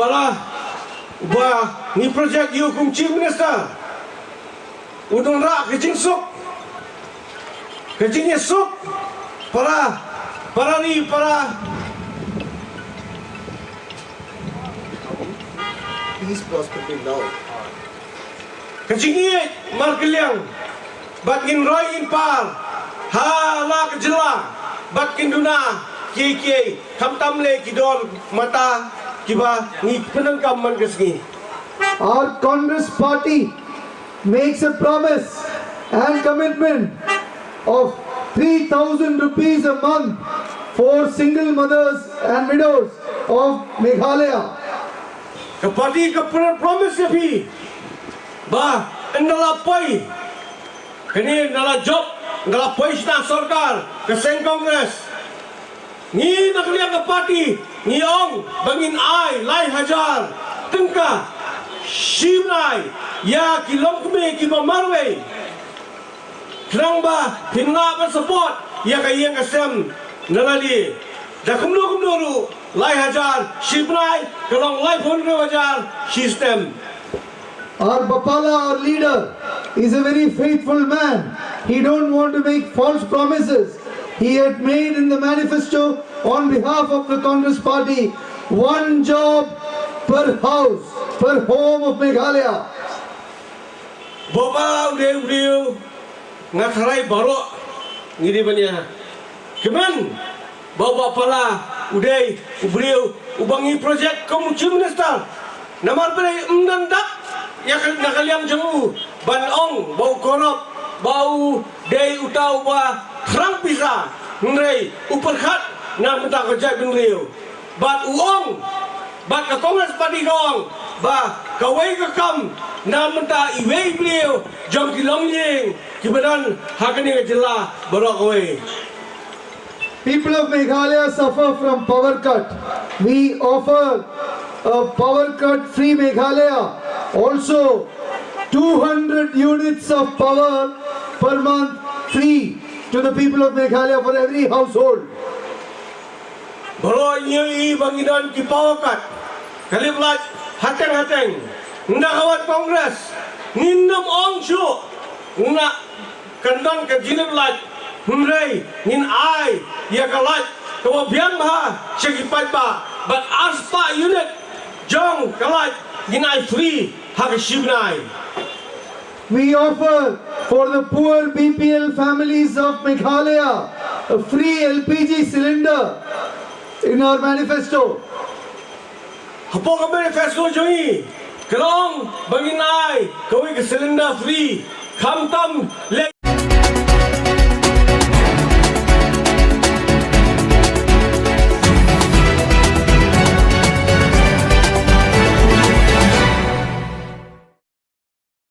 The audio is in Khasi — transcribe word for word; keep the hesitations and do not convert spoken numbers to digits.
Ala ba ngi project ïa u kum Chief Minister u don rah ka jingsuk, ka jingïasuk para, para ri, para. Please prosper me now. Ka jingïeit markylliang bad ngin roi ngin par ha la ka jylla bad kin duna kiei kiei khamtam le ki dor mata kiba ngi pyndonkam man ka sngi. Our Congress party makes a promise and commitment of three thousand rupees a month for single mothers and widows of Meghalaya. Ka party ka pynpromise ïa phi ba ynda la poi, kane ynda la jop, ynda la poi shna sorkar ka seng Congress, ngi na ka liang ka party ngi ong ba ngin ai lai hajar tyngka shi bnai ïa ki longkmie kiba marwei. Khnang ba phin lah ban support ïa ka ïing ka sem na lade. Da kumno kumno ruh lai hajar shi bnai ka long laiphew hynriew hajar shi snem. Our Bapala, our leader, is a very faithful man. He don't want to make false promises. He had made in the manifesto on behalf of the Congress party one job per house, per home of Meghalaya. Bapala u dei u briew nga tharai baroh ngi dei ban ïa kmen ba u Bapala u dei u briew uba ngi project kum u Chief Minister. Namar balei ym don dak ïa ka, na ka liang jong u ban ong ba u corrupt, ba u dei uta uba thrang pisa, hynrei u pyrkhat na bynta ka jaitbynriew. Bad u ong, bad ka Congress party ka ong ba kawei ka kam na bynta iwei i briew jong ki longïing kiba don ha kane ka jylla baroh kawei. People of Meghalaya suffer from power cut. We offer a power cut free Meghalaya. Also, two hundred units of power per month free to the people of Meghalaya for every household. Baroh ngi ïohi ba ngi don ki power cut, ka lip light hateng hateng. Ynda ka wan Congress ngin ym ong shuh, ynda kan don ka jinglip light, hynrei ngin ai ïa ka light kaba biang bha sha ki paidbah, bad arspah unit jong ka light ngin ai free ha ka shi bnai. We offer for the poor B P L families of Meghalaya a free L P G cylinder in our manifesto. Hapoh ka manifesto jong ngi ka long ba ngin ai kawei ka cylinder free, khamtam le